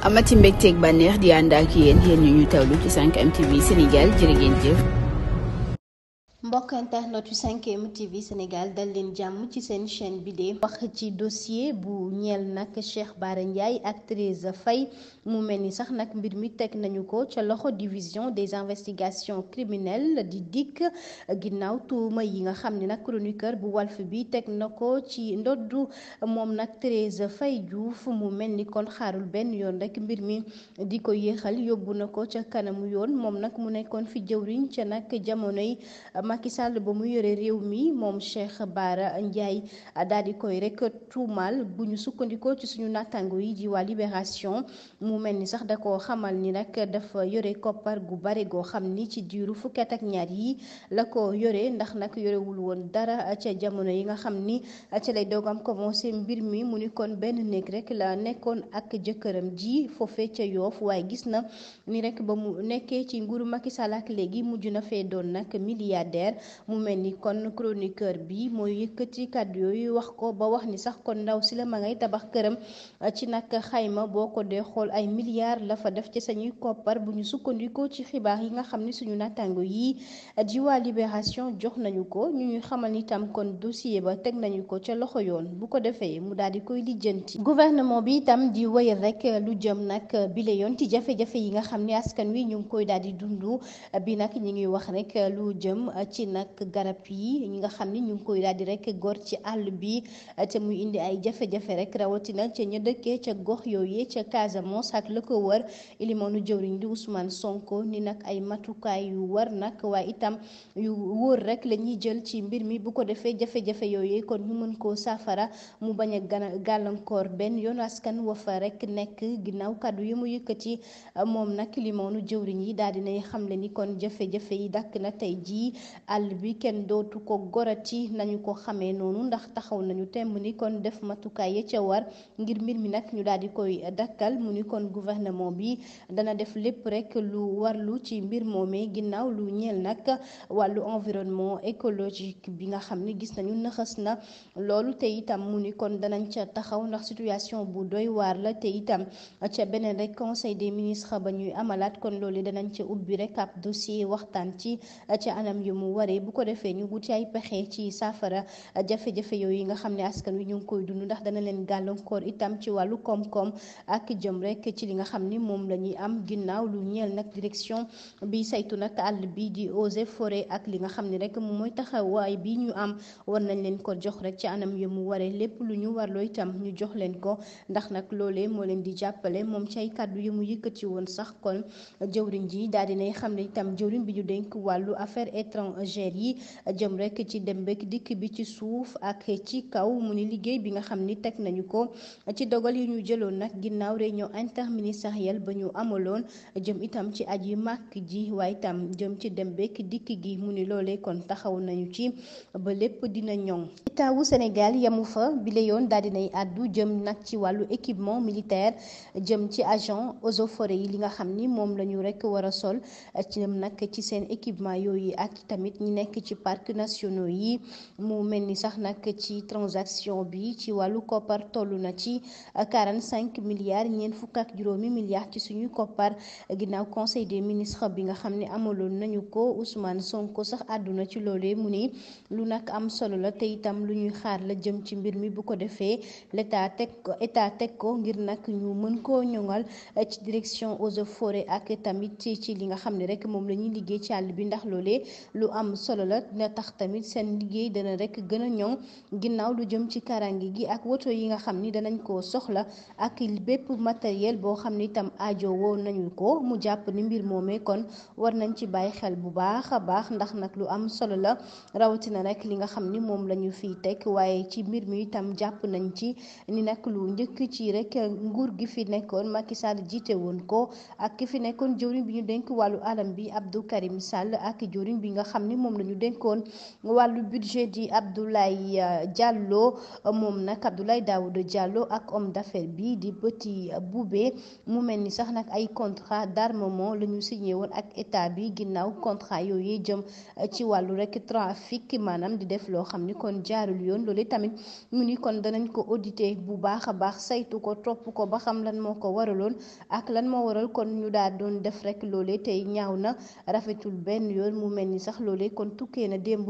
amati mbégteeg bànneex di ànd ak yéen ñu tawlu ci 5M TV Sénégal jërë ngeen jëf. mbokk internet yu 5M TV Sénégal dal leen jàmm ci seen chaîne bi de wax ci dossier bu ñeel nag Cheikh Bara Ndiaye ak Thérèse Faye mu mel ni sax nag mbir mi teg nañu ko ca loxo division des investigations criminelles di DIC ginnaaw tuuma yi nga xam ne nag chroniqueur bu Walf bi teg na ko ci ndoddu moom nag Thérèse Faye Diouf mu mel ni kon xaarul benn yoon rek mbir mi di ko yéexal yóbbu na ko ca kanamu yoon moom nag mu nekkoon fi jëwriñ ca nag jamonoy Macky Sall ba mu yore réew mi moom Cheikh Bara Ndiaye daal di koy rek tuumaal bu ñu sukkandikoo ci suñu nattango yi di waa Libération mu mel ni sax da koo xamal ni nag dafa yore koppar gu bare goo xam ni ci diiru fukki at ak ñaar yi la ko yore ndax nag yorewul woon dara ca jamono yi nga xam ni ca lay doogam commencé mbir mi mu ni kon benn néeg rek la nekkoon ak jëkkëram ji foofe ca Yoof waaye gis na ni rek ba mu nekkee ci nguuru Macky Sall ak léegi mujj na fee doon nag milliardaire mu mel ni kon chroniqueur bi mooy yëkkati kàddu yooyu wax ko ba wax ni sax kon ndaw si la ma ngay tabax këram ci nag xayma boo ko dee xool ay milliards la fa def ci sañuy koppar bu ñu sukkandikoo ci xibaar yi nga xam ni suñu nattango yi di waa Libération jox nañu ko ñu ñuy xamal itam kon dossier ba teg nañu ko ca loxo yoon bu ko defee mu daal di koy lijjanti. Gouvernement bi itam di wëyal rek lu jëm nag bile yoon ci jafe-jafe yi nga xam ni askan wi ñu ngi koy daal di dund bi nag ñu ngi wax rek lu jëm ci nag garab yi ñi nga xam ni ñu ngi koy daal di rek gor ci àll bi te muy indi ay jafe-jafe rek rawatina ca ña dëkkee ca gox yooyu ca Casamance ak la ko wër ilimaanu jëwriñ di Ousmane Sonko ni nag ay matukaay yu war nag waaye itam yu wóor rek la ñuy jël ci mbir mi bu ko defee jafe-jafe yooyu kon ñu mën koo saafara mu bañ a gàllankoor benn yoon askan wa fa rek nekk ginnaaw kàddu yi mu yëkkati moom nag ilimaanu jëwriñ yi daal dinay xamle ni kon jafe-jafe yi dakk na tey jii àll bi kenn dootu ko gorati nañu ko xamee noonu ndax taxaw nañu temb ni kon def matukaay ya ca war ngir mbir mi nag ñu daal di koy dakkal mu ni kon gouvernement bi dana def lépp rek lu warlu ci mbir moomee ginnaaw lu ñeel nag wàllu environnement écologique bi nga xam ni gis nañu nëxës na loolu te itam mu ni kon danañ ca taxaw ndax situation bu doy waar la te itam ca beneen rek conseil des ministres ba ñuy amalaat kon loolu danañ ca ubbi rek ab dossier waxtaan ci ca anam yu mu waree bu ko defee ñu wuti ay pexe ci saafara jafe-jafe yooyu yi nga xam ne askan wi ñu ngi koy dund ndax dana leen gàllankoor itam ci wàllu koom-koom ak jëm rek ci li nga xam ni moom la ñuy am ginnaaw lu ñeel nag direction bi saytu nag àll bi di eaux et forêt ak li nga xam ne rek moom mooy taxawaay bi ñu am war nañ leen ko jox rek ci anam yu mu waree lépp lu ñu warloo itam ñu jox leen ko ndax nag loolee moo leen di jàppale moom ci ay kàddu yu mu yëkkati woon sax kon jëwriñ ji daal dinay xam ne itam jëwriñ bi ñu dénk wàllu affaires étrangères yi jëm rek ci dem beek dikk bi ci suuf ak ci kaw mu ni liggéey bi nga xam ni teg nañu ko ci dogal yi ñu jëloon nag ginnaaw réunion interministérielle ba ñu amaloon jëm itam ci aji màkk ji waaye itam jëm ci dem beek dikk gi mu ni loolee kon taxaw nañu ci ba lépp dina ñoŋ. État wu Sénégal yamu fa bile yoon daal dinay àddu jëm nag ci wàllu équipement militaire jëm ci agent eaux et forêts yi li nga xam ni moom la ñu rek war a sol jëm nag ci seen équipement yooyu ak tamit ñi nekk ci parcs nationaux yi mu mel ni sax nag ci transaction bi ci wàllu koppar toll na ci 45 milliards ñeent fukk ak juróomi milliards ci suñuy koppar ginnaaw conseil des ministres bi nga xam ne amaloon nañu ko Ousmane Sonko sax àdduna ci loolee mu ni lu nag am solo la te itam lu ñuy xaar la jëm ci mbir mi bu ko defee l'état teg ko ngir nag ñu mën koo ñoŋal ci direction eaux et forêts ak tamit ci li nga xam ne rek moom la ñuy liggéey ci àll bi ndax loolee lu am solo la dina tax tamit seen liggéey dana rek gën a ñoŋ ginnaaw lu jëm ci karange gi ak woto yi nga xam ni danañ koo soxla ak bépp matériel boo xam ni itam aajo woo nañu ko mu jàpp ni mbir moomee kon war nañ ci bàyyi xel bu baax a baax ndax nag lu am solo la rawatina rek li nga xam ni moom la ñu fiy teg waaye ci mbir mi itam jàpp nañ ci ni nag lu njëkk ci rek nguur gi fi nekkoon Macky Sall jiite woon ko ak ki fi nekkoon jëwriñ bi ñu dénk wàllu alam bi Abdou Karim Sall ak jëwriñ bi nga xam xam ni moom la ñu dénkoon wàllu budget di Abdoulaye Diallo moom nag Abdoulaye Daouda Diallo ak homme d'affaires bi di Petit Boubé mu mel ni sax nag ay contrat d'armement la ñu signé woon ak état bi ginnaaw contrat yooyu jëm ci wàllu rek trafic maanaam di def loo xam ni kon jaarul yoon loolu tamit mu ni kon danañ ko auditer bu baax a baax saytu ko topp ko ba xam lan moo ko waraloon ak lan moo waral kon ñu daal doon def rek loolee tey ñaaw na rafetul benn yoon mu mel ni sax loolee kon tukkee na démb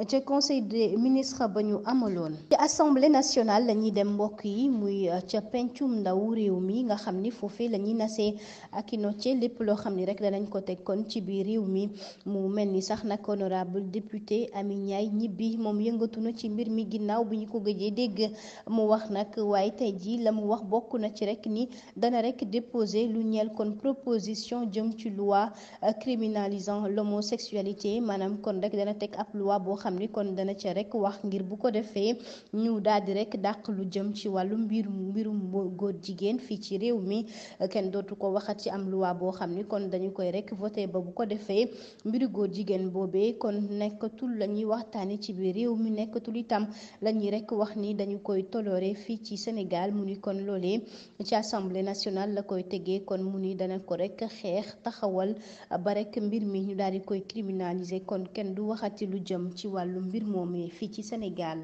ca conseil des ministres ba ñu amaloon. ci assemblée nationale la ñuy dem mbokk yi muy ca pencum ndaw réew mi nga xam ni foofee la ñuy nasee ak i nocce lépp loo xam ni rek danañ ko teg kon ci biir réew mi mu mel ni sax nag honorable député Amy Ndiaye Gniby moom yëngatu na ci mbir mi ginnaaw bi ñu ko gëjee dégg mu wax nag waaye tey jii la mu wax bokk na ci rek ni dana rek déposer lu ñeel kon proposition jëm ci loi criminalisant l'homosexualité maanaam kon rek dana teg ab loi boo xam ni kon dana ca rek wax ngir bu ko defee ñu daal di rek dàq lu jëm ci wàllu mbirum góor jigéen fii ci réew mi kenn dootu ko waxat ci am loi boo xam ni kon dañu koy rek voté ba bu ko defee mbiru góor jigéen boobee kon nekkatul la ñuy waxtaane ci biir réew mi nekkatul itam la ñuy rek wax ni dañu koy toléré fii ci Sénégal mu ni kon loolee ci assemblée nationale la koy tegee kon mu ni dana ko rek xeex taxawal ba rek mbir mi ñu daal di koy criminaliser kon kenn du waxati lu jëm ci wàllu mbir moomee fii ci Sénégal.